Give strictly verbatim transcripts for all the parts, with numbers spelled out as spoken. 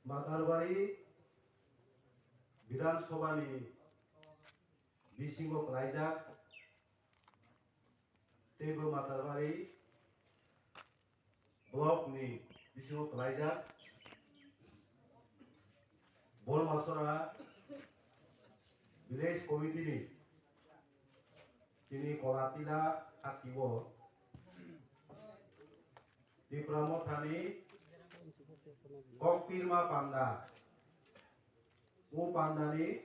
Matarbari Bidhan Sabha ni bisingo kwlaijak, teibo Matarbari Block ni bisingo kwlaijak, Bolmasora Village Committee ni tini Kolatila hati o Tipra Mothani Kokpirma Panda, o pandani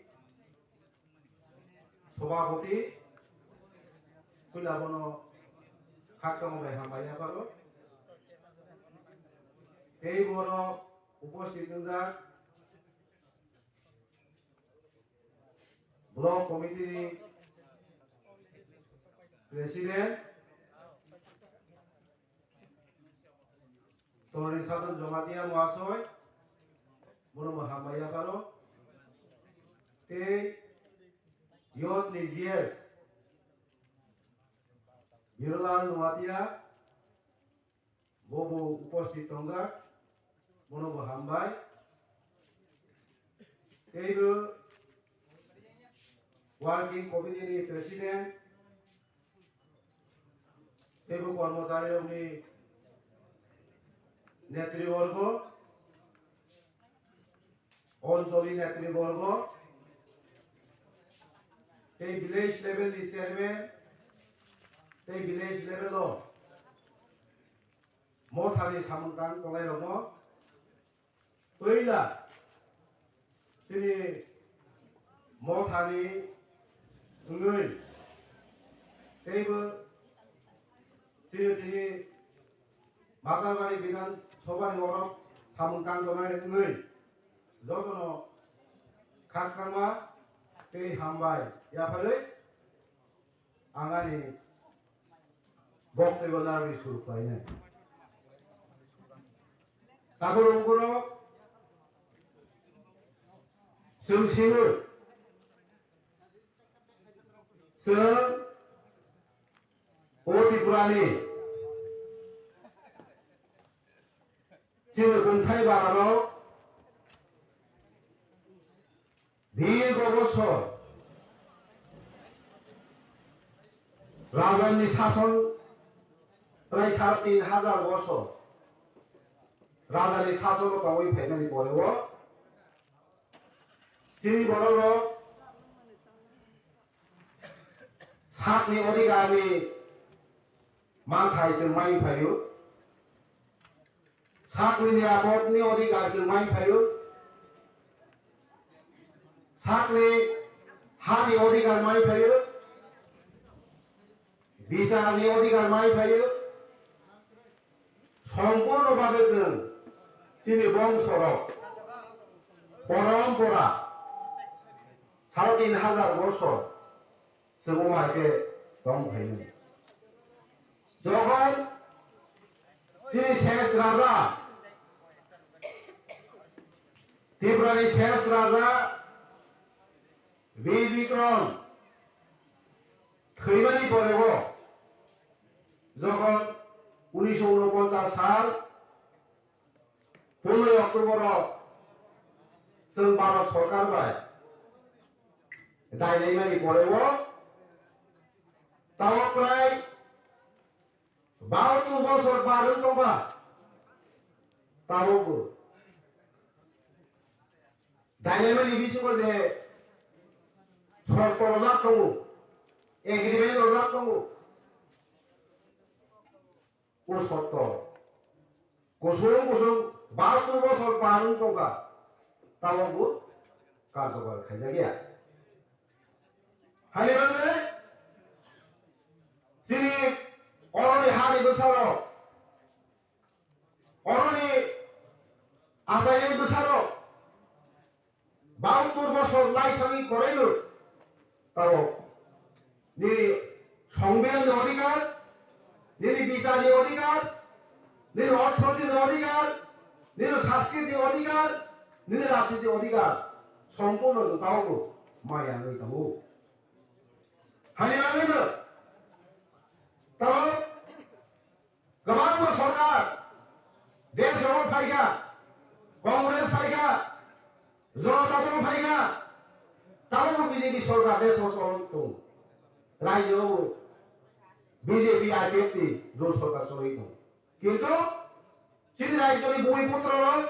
Sobhapati puila bono khakchangma bai hambai yapharo. Tei borok uposthit wngjak Block Committee ni President, Tonori Sadhan Jamatia Mahasoi, bono bo hambai yapharo. Tei youth ni G S, Birolal Nuatia, bobo uposthit tongjak, bono bo hambai. Teibo Working Committee ni President, teibo kormochari rokni netriborgo, Ancholi netriborgo, tei village level ni chairman, tei village level o mothani samung tang tongnai rokno puila chini mothani wngwi teibo chini tini Matarbari Bidhan Sabha ni borok samung tang tongnai wngwi jotono khakchangma tei hambai yapharwi ang ani boktobyo narwgwi suru khlainai. Tabuk borok chwng sino chwng o Tripurani chini kungthai bararok dirgo bosor rajani sason prai sare tin hajar bosor rajani sasono tongwi phaimani poreo chini bororok sakni odhikarni manthai chwng mai phaio. Sakni nirapodni odhikar chwng mai phaio. Sakni hani odhikar mai phaio. Bicharni odhikar mai phaio. Sompurno bhabe chwng chini bongsorok, porompora, sare tin hajar bosor chwng omo hai khe tong phaimani. Jokhon chini ses raja, Tripurani ses raja Bir Bikrom thwimani porego, jokhon unisho unoponchas sal pondroi October o chwng Bharat Sarkar bai dailaimani porego, tabok prai bahatur bosor par wng tongkha, tabokbo dailaimani bisingo je sorto rwjak tongo, agreement rwjak tongo, o sorto kusung kusung bahatur bosor par wng tongkha, tabokbo karjokar khaijakya. Haini bagwi chini oroni hani bwsarok, oroni achai bwsarok, bahatur bosor lai thangwi koraino tabok nini songbidanni odhikar, nini bicharni odhikar, nini orthonitini odhikar, nini sanskriti odhikar, nini rajniti odhikar sompurno nwng tabokbo maya wngwi tongo. Hani bagwino tabok kwbangma sorkar, desh o phaikha, Congress phaikha, Jora tabuk phaikha, tabukbo B J P sorkar desh o choli tong. Rajyo o B J P I P F T ni jora sorkar choli tong. Kintu chini rajyo ni bui putra rok,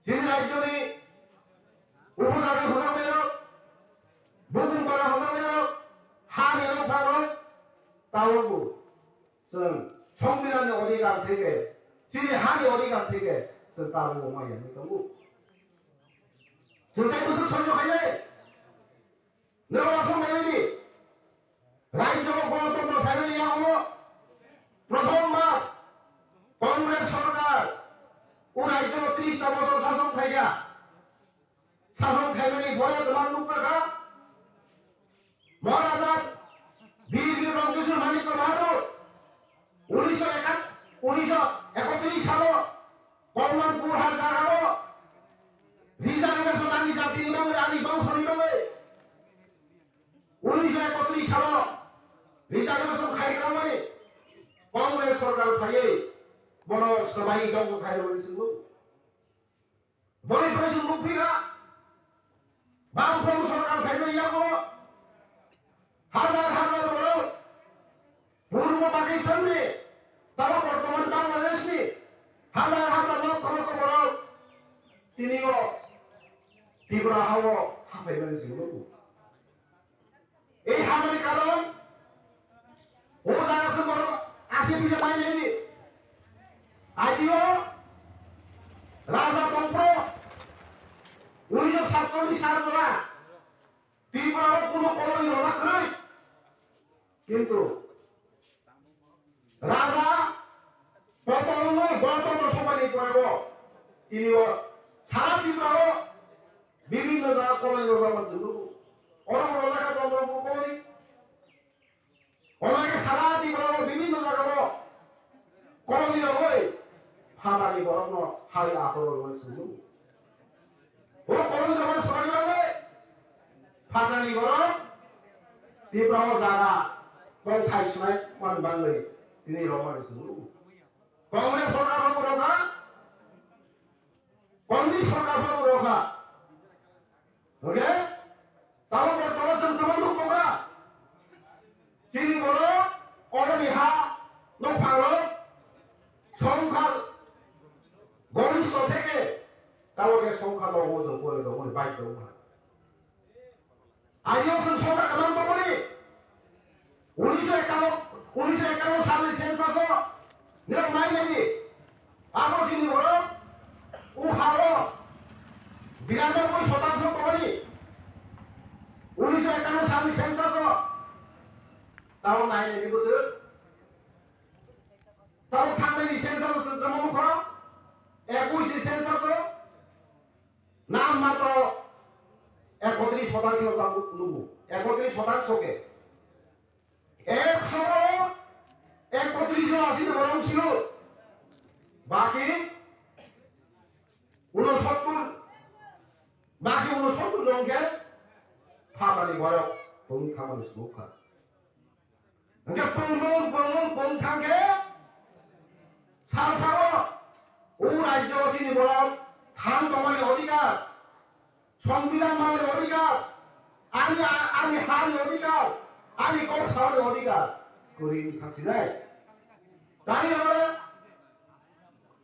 chini rajyo ni upojagani hojaknai rok, bukung para hojaknai rok, ha ni rok, tabukbo chwng Songbidanni odhikar theke, chini hani odhikar theke chwng tabukbo maya wngwi tongo. Chwng tei bwswk soijo khainai? Nwng aswk naidi, rajyo o gonotontro phaimani yago prothom bar Congress sorkar o rajyo o tris ta bochor sason khaikha. Sason khaimani boya twma nukjakha. Maharaja Bir Bikram Kishore Manikya Bahadur unisho ekat-, unisho ekotris salo Kamalpur har jagao reservation ani jatini bagwi, ani bongshoni bagwi unisho ekotris salo reservation khai tangmani Congress sorkar phaiwi bono swbai dongkha khairokni chwngno. Boni phai chwng nukphi kha, Bamfront sorkar phaimani yago hajar hajar borok Purbo Pakistan ni, tamo bortoman Bangladesh ni hajar hajar lokho lokho borok tini o Tripura ha o haphaimani chwng nugo. Ei hamani karon o jaga se borok aswk pisa mai nai di. Adio Raja Tongpro unisho satchollish sal jora Tripura o kuno koloni rojak kwrwi. Kintu Raja poton wngwi Ganatantro Sobha ni pore o tini o sara Tripura o bibhinno jaga koloni rojak man chwng nugo. Oro bo rojak kha Ganatantro koloni. Omo khe sara Tripura o bibhinno jaga o koloni rogwi phatani borokno hai akhoro rwmani chwng nugo. O koloni rogwi swrwngwi rogwi phatani borok Tripura o jaga tongthai swlai man bangwi tini rwmani chwng nugo. Congress sorkar rok rwkha, Congress sorkar rok rwkha. Oke? Tamo bortoman chwng tamo nukmokha. Chini borok oroni ha nokphang rok songkha goristho theke tamo khe songkha logo chwng pore rogmani baidhyo wngkha. Ayo chwng songkha kwbang tongmani. Unisho ekanno, unisho ekanno salni census o nirok nai nai di. Abo chini borok o ha o biranoboi shotangsho tongmani. Unisho ekanno salni census o tamo nai nai di bwswk. Tamo thangnaini census o chwng tamo nukha, ekush ni census o nam matro ekotris shotangsho tamo nugo. Ekotris shotangsho khe Ekso ekotris jon asini borok sio. Baki unosottor, baki unosottor jon khe phatani borok tong thamani sukha. Hingke pung pung pung pung thangkhe sal sao o rajyo chini borok thang tongmani odhikar. Songbidan mani odhikar, ani, ani hani odhikar, ani kok sani odhikar kwrwi thangsinai. Tani hwnba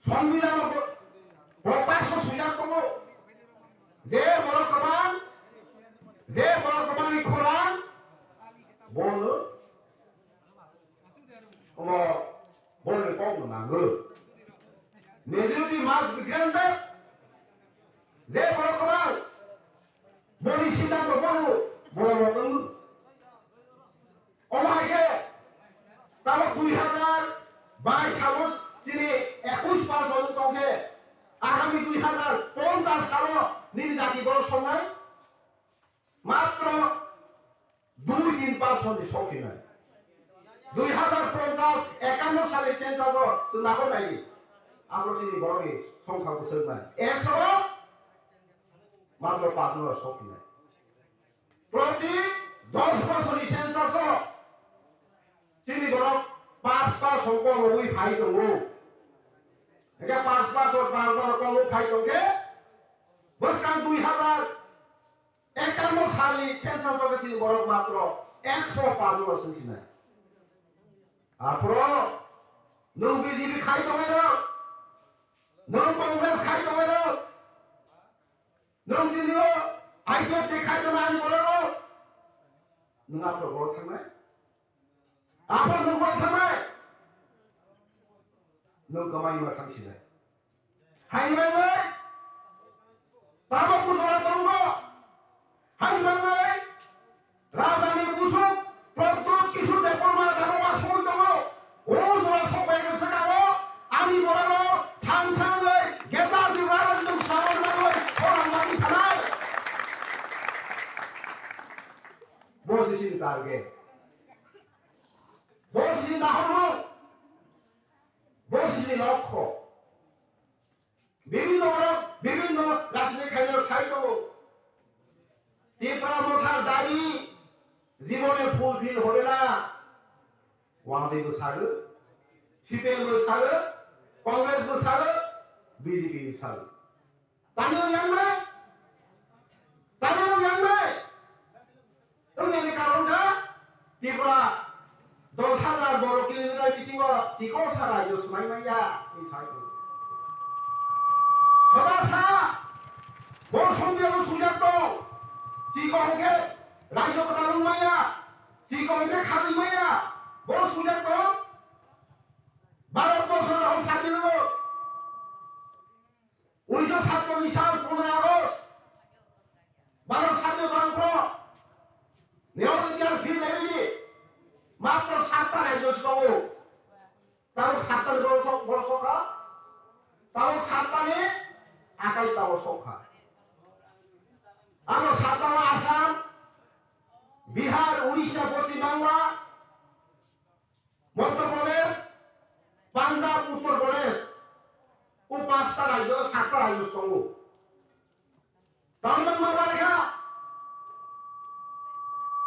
Songbidan o bo, bo paanch sho swijak tongo. Je borok kwbang, je borok kwbangni khorang, bono omo borokni kokno nango. Majority must be granted. Je borok kwbang, boni siddhanto bono borok wng. Omo hai khe tabok dui hazar bais salo chini ekush percent tong khe agami dui hazar ponchash salo nini jati borok songnai. Matro dui tin percent ni sokhinai. Dui hazar ponchash ekanno sal ni census o chwng nahor nai di. Abo chini borok ni songkha bwswk nai. Ekso matro panch no sokhinai. Proti dos bosor ni census o chini borok panch percent kom wngwi phai tongo. Hingke panch percent, panch percent kom wngwi phai tongkhe Bwskang dui hazar ekanno salni census o chini borok matro ekso paanch jona swng sinai. Aphuru nwng B J P khai tongnai rok, nwng Congress khai tongnai rok, nwng tini o I P F T khai tongnai ani borok rok, nwng aphuru borok thangnai? Aphuru nwng borok thangnai? Nwng kwmai ma thang sinai. Hai manwi tamo bujora tongo. Hai manwi Rajani Busuk, Pradyut Kishore Debbarma tamo ma soi tongo. O jora sokbai khe swkango, ani borano thansa wngwi Greater Tipraland nwng swrwngna bagwi khorang bagwi sanai. Bo se chini target. Bo se chini nahormung. Bo se chini lokho. Bibhinno borok, bibhinno rajniti khairok sai tongo. Tipra Mothar dabi jibone fulfill hobe na. Wangtwi bo sago, C P M bo sago, Congress bo sago, B J P bo sago. Tani wng yang nai? Tani wng yang nai? Wngmani karon kha Tripura dos hajar borok kilomita bisingo chikon sa rajyo swmai manya hwnwi sai tongo. Soba sa bo songbiyango swijak tong. Chikon hwnkhe rajyo kwtal wng manya, chikon hwnkhe kharwi manya, bo swijak tong. Bharat borso rok sadin rok. Unnish satcholish sal pondro August, Bharat sadin bangphro, Neo Indian Film Act matro satta rajyo tongo. Tamo satta ni borok sok, borok sokha, tamo satta ni akai sao sokha. Amo satta o Assam, Bihar, Odisha, Poschim Bangla, Madhya Pradesh, Punjab, Uttar Pradesh, o panchta rajyo, satta rajyo tongo. Tamni wngma bai kha,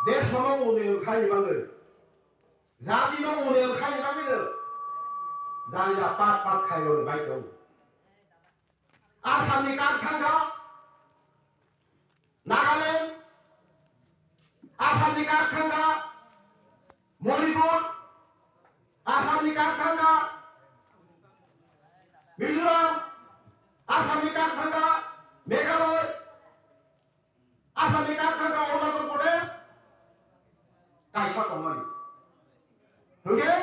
desh no unnoyon khaini bagwi, jati no unnoyon khaini bagwi no, jani ja pat pat khairokni bai tongo. Assam ni kak thang kha, Nagaland, Assam ni kak thang kha, Manipur, Assam ni kak thang kha, Mizoram, Assam ni kak thang kha, Meghalaya, Assam ni kak thang kha, Arunachal Pradesh, kaisa tongmani. Hwnkhe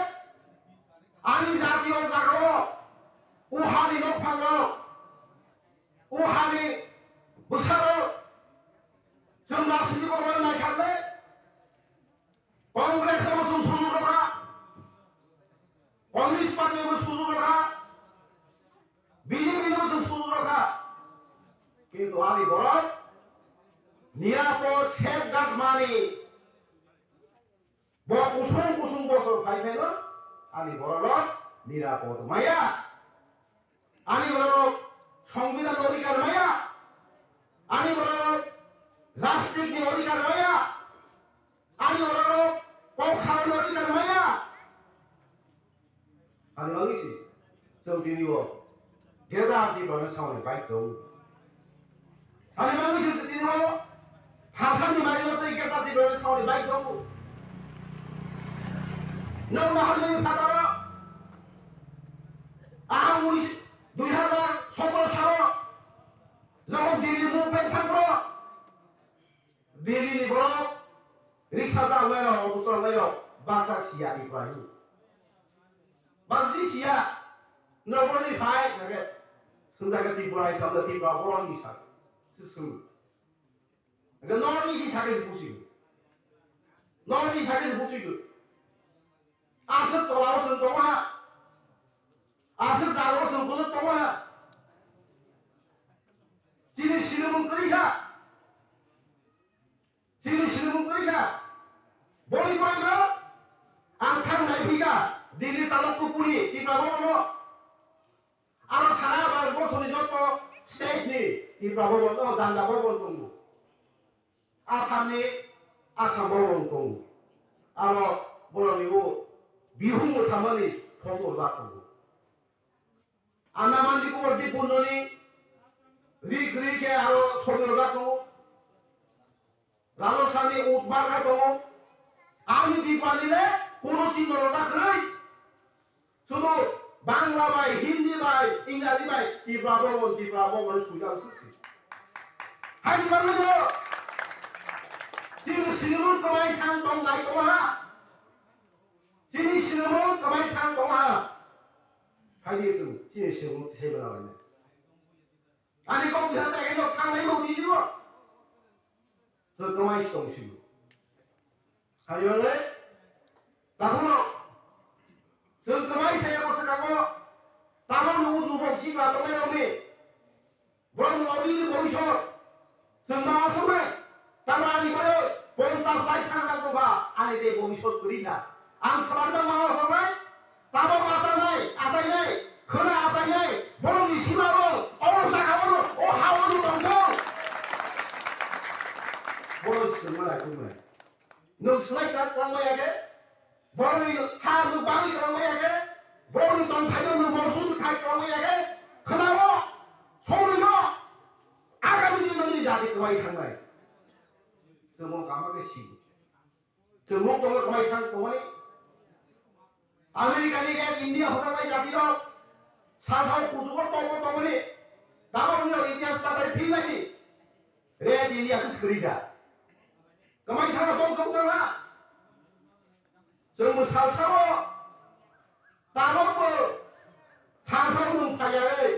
ani jati o jaga o, o hani nokphang o, o hani bwsaro chwng rajniti o naikha le, Congress no chwng sujur rwkha, Communist Party no sujur rwkha, B J P no chwng sujur rwkha. Kintu ani borok nirapod safeguard mani Bo kusung kusung bosor phai phai no ani borok rok nirapod maya, ani borok rok songbidan odhikar maya, ani borok rok plastic ni odhikar maya, ani borok rok kok salni odhikar maya. Ani bagwi se chwng tini o Greater Tipraland samani bai tongo. Ani bagwi se tini o Hasani bai no tei Greater Tipraland samani bai tongo. Nwng ma hwnwi phataro, ang unis, dui hazar sotoro salo jokhon Delhi movement thangphro, Delhi ni borok riksa chalainai rok, auto chalainai rok baksa siya Tripura ni. Baksa siya, nokni phai, nake, sung jaga Tripura ni sabda Tripura borok ni sa, sung. Nake nokni si sake si busi. Nokni sake si busi. Aswk tola o chwng tongo ha. Aswk jaga o chwng bwlwk tongo ha. Chini sinimung kwrwi kha. Chini sinimung kwrwi kha. Boni bagwi no ang thang nai phi kha. Delhi Chanakya Puri, Tipra Bhawan no. Aro sara Bharat borsoni joto state ni Tipra Bhawan no, Ganga Bhawan tongo. Assam ni Assam Bhawan tongo. Aro boroni o bihum samani photo rwjak tongo. Andaman Nicobar Dipundoni Ri kwrwi khe aro sori rwjak tongo. Rajasthan ni ut barkha tongo. Ani Tripura ni le kono tin rwjak kwrwi. Sudu Bangla bai, Hindi bai, Ingraji bai, Tripura bo, Tripura bo, bo, sujak siksi. Hai di bangla jo. Chini sinimung kwmai thang tong nai tong ha. Chini sinimung kwmai thang tong ha. Hai di sung, chini sinimung se bana bai. Ani kok biha ta eno thang nai mo di di mo. Chwng kwmai se tong sio. Hamya le? Takhuk rok. Chwng kwmai se ya bwswk kango. Tamo nung rubok si ba tongnai rok ni. Borok ni obini bhobishyot. Chwng ma aswk nai. Tamo ani bai ponchas bai thang jak tongkha. Ani tei bhobishyot kwrwi kha. Ang swmai tong ma aswk nai. Tabok achainai, achainai, khwna achainai, borokni sima rok, o jaga o rok, o ha o rok tongthok. Borok swngma lai tongmai. Nwng swlai ta tongmai ya khe, borokni ha nwng bagwi tongmai ya khe, borokni tongthai no nwng mojbut khai tongmai ya khe, khwna o, songwi no, agami dino nini jati kwmai thangnai. Chwng o kama khe si. Chwng nuk tongo kwmai thang tongmani. America ni red India hono nai jati rok. Sa sa kuchugo tongbo tongmani. Tamo wngyo India sa bai phil nai. Red India khe swrwi da. Kwmai thang tong tong tong ha. Chwng sal sao. Tabok bo thangsok nwng phaiya oi.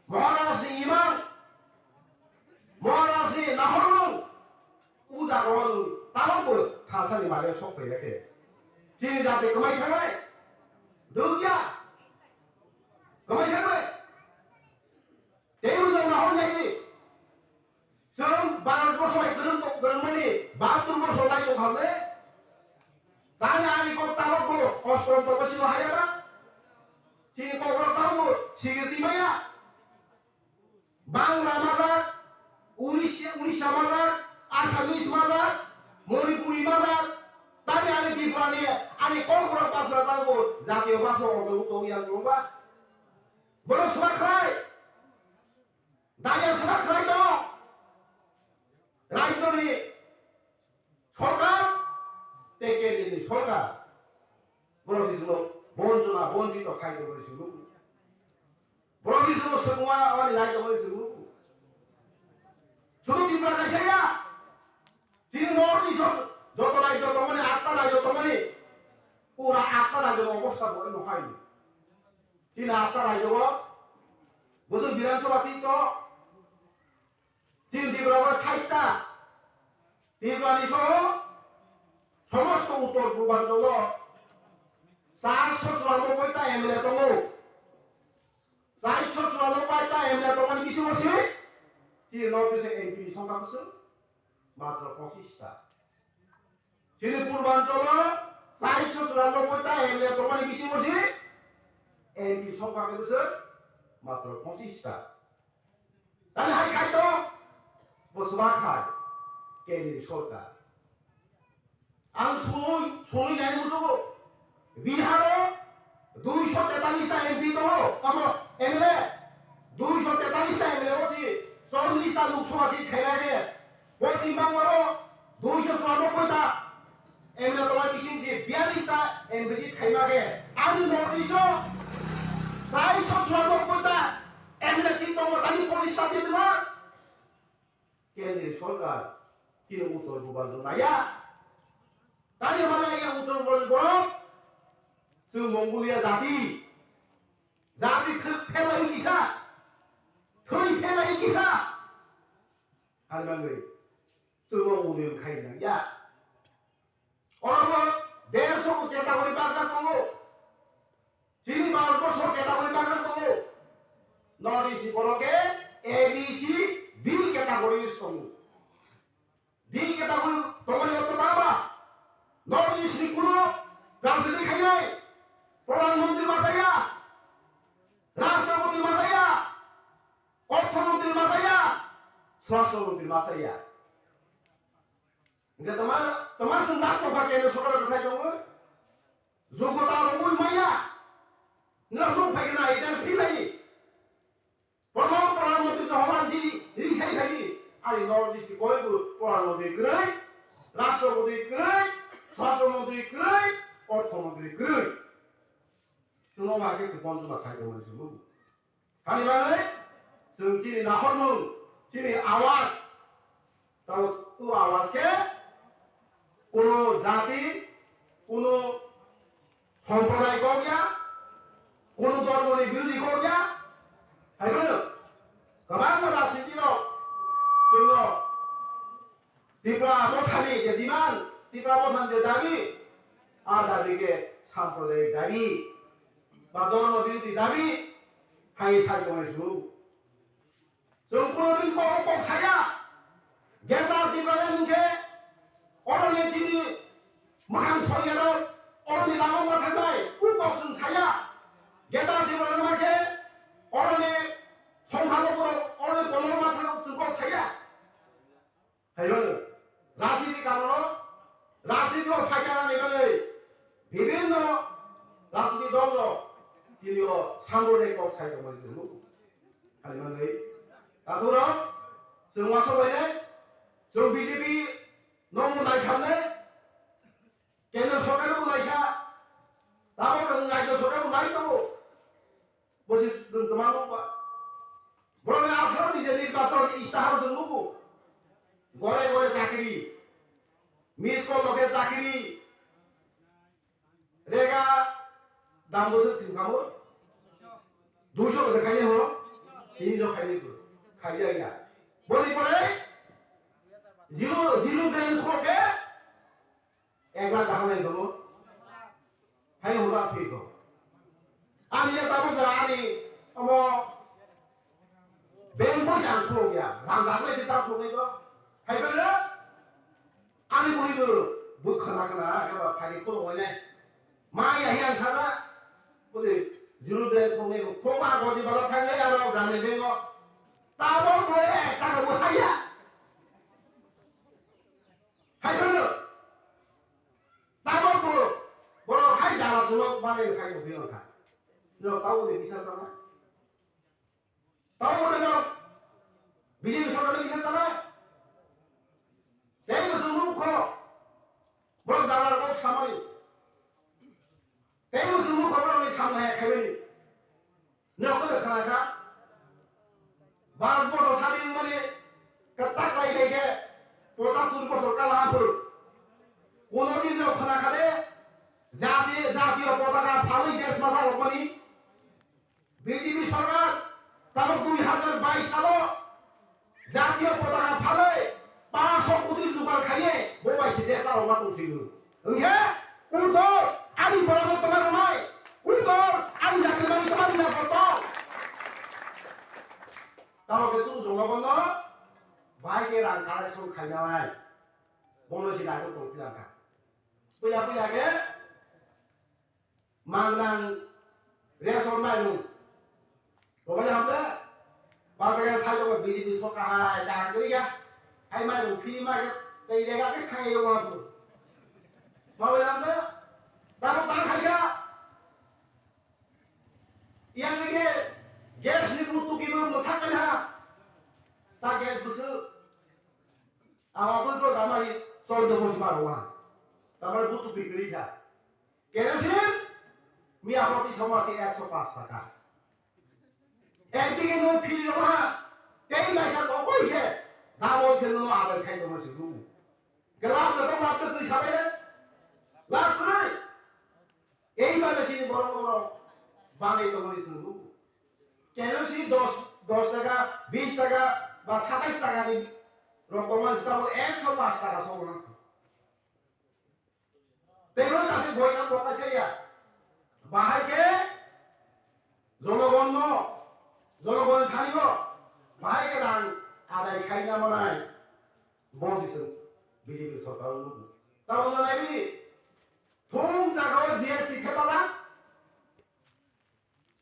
Maharaj ni imang, Maharaj ni nahormung, o jaga o nwng tabok bo thangsani bagwi sok phaiya khe. Chini jati kwmai thangnai, dukya, kwmai thangnai. Tei o nwng nahor nai di. Chwng Bharat borso bai kwrwng tong, kwrwngmani bahatur borso lai tong kha le. Tani ani kok tabok bo ostrom tongma sino haya ba. Chini kok rok tabok bo sikirti maya. Bangla majak, Urisha, Urisha majak, Assamese majak, Manipuri majak. Tani ani Tripura ni ani kok rok basa tabok bo jatiyo basa rok tong, tong yang tong ba. Borok swma khlai. Daya sima khlai tongo. Rajyoni sorkar tei kendroni sorkar. Borok ni simo bonjona bonjito khai tongmani simo. Borok ni simo swngma wani lai tongmani simo. Sudu Tripura kaisa ya. Chini North East o joto rajyo tongmani, atta rajyo tongmani. Pura atta rajyo obostha bo no hai. Chini atta rajyo o bwswk Bidhan Sabha seat to chini Tripura o sait ta. Tripura ni soho somosto uttor purbanchalo charso churanobboi ta M L A tongo. Charso churanobboi ta M L A tongmani bisingo se chini North East M P ni songkha bwswk matro pochis ta. Chini purbanchalo charso churanobboi ta M L A tongmani bisingo se M P songkha khe bwswk matro pochis ta. Tani hai khai to bo swma khai kendri sorkar. Ang sului, sului nai musugo. Biharo duiso tetalis ta M P tongo, amo M L A. Duiso tetalis ta M L A o si chollis ta Lok Sabha seat khaina khe. Poschim Bangla o duiso churanobboi ta M L A tongma bising si biyallis ta M P seat khaima khe. Ani North East o chaiso churanobboi ta M L A seat tongo, tani police sa je tongma. Kendri sorkar kini uttor purbanchal naiya. Tani hwnba ya uttor purbanchal borok chwng Mongolia jati. Jati thwk phelai kisa. Thwi phelai kisa. Hai bangwi chwng Mongolia khai nang ya. Oro bo derso bo category bangkha tongo. Chini Bharat borso category bangkha tongo. North East ni borok khe A, B, C, D category tongo. D category tongmani ortho ma ba? North East ni kuno rajniti khainai Pradhan Mantri ma chaya, Rashtrapati ma chaya, Ortho Mantri ma chaya, Swarashtra Mantri ma chaya. Hingke tama, tama chwng dak tongkha kendra sorkar rok khai tongo. Jogota rogwi maya. Nira rok phai khe nai, dan phi nai. Prothom, Tongma khai tongmani chwng nugo. Hani bagwi chwng chini nahormung, chini awaz, tamo o awaz khe kuno jati, kuno somprodai kok ya, kuno dhormoni birodhi kok ya, hai phano kwbangma rajniti rok chwngno Tipra Mothani je demand, Tipra Mothani je dabi, a dabi khe samprodaik dabi ba dhormo birodhi dabi hai sai tongmani chwng. Chwng kuno din kok kok saya. Greater Tipraland hwnkhe oroni chini mwkhang soyarok oroni lama ma thangnai o kok chwng saya. Greater Tipraland ma khe oroni songkha borok oroni kolom ma thangnai chwng kok saya. Hai hwno, rajniti karono, rajniti o phaikha nani bagwi bibhinno rajniti dol rok tini o samrodai kok sai tongmani chwng nugo. Hai manwi, takhurok, chwng uansuk lainai, chwng B J P no bo naikhamnai, kendro sorkar bo naikha, tabok rajya sorkar bo nai tongo. Bo se chwng kwmang wngkha. Borokni atharo ni je nirbachon istihar chwng nugo. Gore gore chakri. Miss call loge chakri. Rega dam bo se chwng kamo. Duiso loge khaini ho. Tinso khaini ko. Khaiya ya. Boni pore zero, zero balance ko ke ek lakh daham nai domo. Hai hwnba phiko. Ani ya tabuk ja ani omo bank bo jang khulok ya. Rang daklai se ta khulok nai do. Hai bele ani bui bo buk khana khana ke ba phai khulok nai. Ma ya hiya sana. Bole zero balance khulok nai ko. Khulok ba ko di bala thang nai aro Gramin Bank o. Tabuk bo ek taka bo haya. Hai bele. Tabuk bo borok hai jala chwlok manwi khai tongwi wngkha. Norok tabuk ni bisa sana. Tabuk ni norok B J P sorkar ni bisa sana. Tei bo chwng nuk kho. Borok jala kok samani. Tei bo chwng nuk kho borok ni samna ya khaimani. Nokto de khana kha. Bharat borok sadi mani katak lai lai khe pochatur bosor kala aphuru. Kono din no khana kha de jati, jatiyo potaka phalwi desh masa rokmani. B J P sorkar tabuk dui hazar bais salo jatiyo potaka phalwi panch koti jugar khaiye bo bai se desh chalo ma tong thwigo. Hwnkhe, o dol ani borokno tongna rwnai, o dol ani jati mani tongna rwnai bo dol. Tamo khe chwng jongno bono bai khe rang collection khainai. Bono se dagwi tong philang kha. Puila puila khe Mangrang ration mairung. Robai hamle. Basa khe sai tongo B J P sorkar hai kaham kwrwi ya. Hai mairung free ma khe tei lega khe thangwi rw hamle. Mabai hamle. Tamo tang khai kha. Yang ni khe gas ni butu kibo mwthak kha. Ta gas busu. Awa butu kamai chordo bosma rwa. Tamar butu bikri kha. Kerosene miya hoti somasi ekso paanch taka. Ekdike no phiri roma tei naisa tongkoi khe dabo khe no abai khai tongma se rubu. Gelap no tong lap twi sabai le lap kwrwi. Ei babe sini borok no bangwi tongma se rubu. Kerosene dos, dos taka, bis taka ba satais taka ni rok tongma se sabo ekso paanch taka sobo nang. Teibo kaisa boina bo kaisa ya. Bahai khe jonogonno, jonogon thanio bahai khe rang adai khaina manai. Bo disung B J P sorkar o nugo. Tamo no nai bini thum jagao G S T thepala,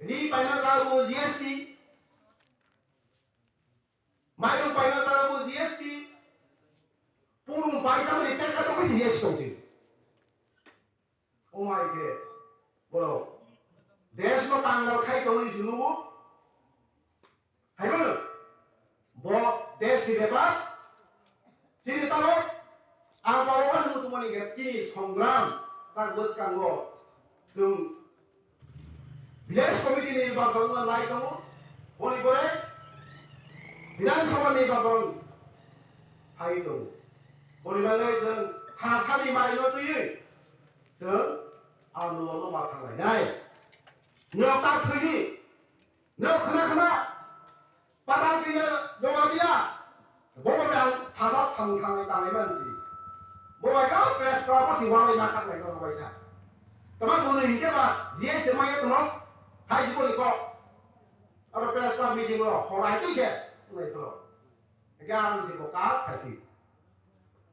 ri paina jagao G S T, Mairung paina jagao G S T, purung paina ni pekha to G S T tongsi. Omai khe borok desh no kangal khai tongwi si nugo. Hai bono bo desh ni bepar chini tamo ang tamo kan mutumani khe chini songram tak bwskango chwng Village committee ni nirbachon no nai tongo, boni pore Bidhan Sabha nirbachon phai tongo. Boni bagwi chwng khasani mari no twiwi chwng andolon no ma thanglainai. Nok ta thwini, nok khna khna, Patang tine jawab ya. Bo bo dang thasa thang thang tangai man si. Bo bai ka press club si wang ma kak nai ko bai sa. Tama bo ni hingke ba G S M I tamo hai ji bo ni ko. Aro press club meeting ro horai tu je nai ko. Gan si ko ka khai pi.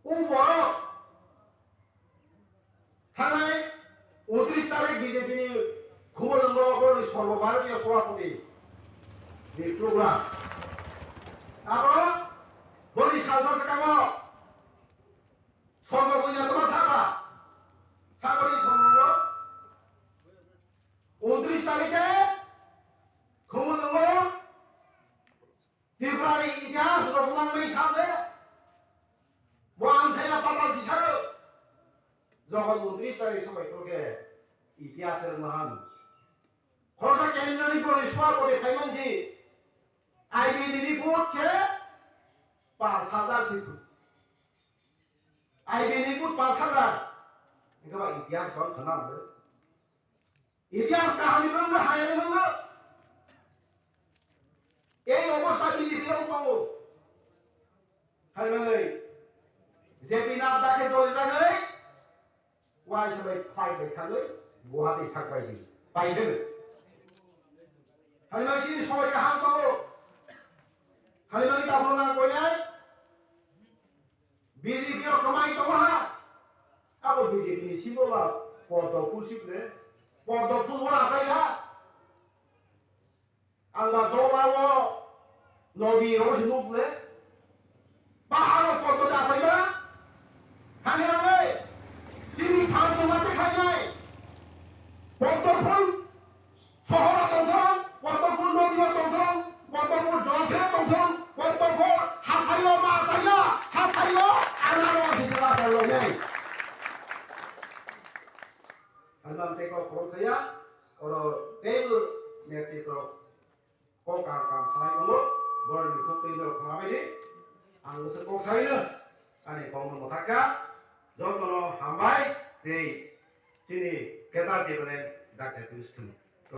U borok Thangnai untris tarik B J P ni Khumulwngo boni Sarbo Bharatiya Sabhapati ni program. Abo boni salsa swkango Sarbo Puja tongma saba, saboni somoro untris tarike Khumulwngo Tripura ni itihas rok nangmani kha le, bo ang thaya pata si saro. Jogon untris tarik somoi to ke itihas rok mahan. Khoroksa kendro ni pore swa pore khaiman si, I B ni report ke pas hajar si. I B ni report pas hajar. Engkau ba itihas rok khana le. Itihas kaham ni bangma hayani bangma. Ei obostha B J P rok tongo. Hai mangai. J P Nadda khe dol jagwi. Wai sabai phai bai thangwi. Guwahati sak bai di. Pai de. Hai mangai sini soi kaham tongo. Hai mangai tabuk nang koyai. B J P o kwmai tongo ha. Abo B J P ni simo ba Poddo phul sip le. Poddo phul bo asai ha. Ang ba dola o nodi ro si nuk le. Pahar o Poddo asai ba. Hani rangai. Sini phang tongma te khainai. Poddo phul. Sohoro tongthong, Poddo phul nogio tongthong, Poddo phul jolse tongthong, Poddo phul hathaio ma saya, hathaio anaro hisla tongloinai. Hanam teko khorok saya, oro teibo netrito kok ang kam sanai tongo, boroni kok teibo khama bini, ang se kok saino, ani kok no mothaka, jotono hambai, tei chini kedar jebele dakte tulis thani.